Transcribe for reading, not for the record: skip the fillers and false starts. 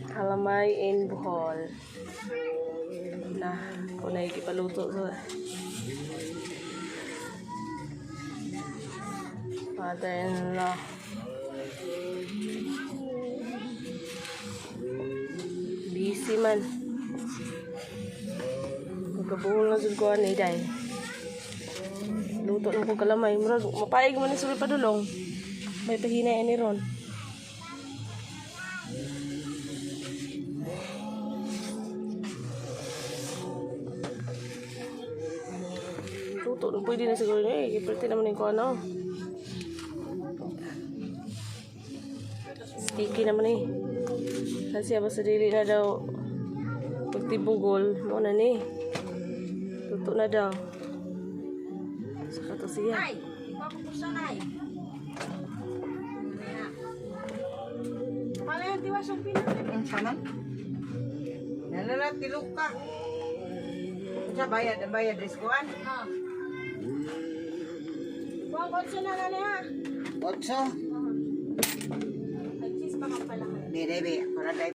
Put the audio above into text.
Kalamay in Bohol. Na, kung nakikipaluto sa father-in-law. Busy man. Magkabuhol na jud ko ani day. Luto na ko kalamay. Murag mapaig man ni sulod padulong. May pahinay ani ron. Luto na pwede na siguro niya eh. Kaya naman yung kuha no. Sticky naman eh. Kasi basta dili na daw pagtibugol mo na ni. Luto na daw. Saka to siya. Ay, ikaw ko sanay. Pala yung tiwas ang pinag. Ang saman? Nalala, tiluka. Sa bayad, ang bayad, riskuan. Ah. Kuha ko na na niya. Otso. Ay, cheese pa ka pala. Di, di, di. Ako na.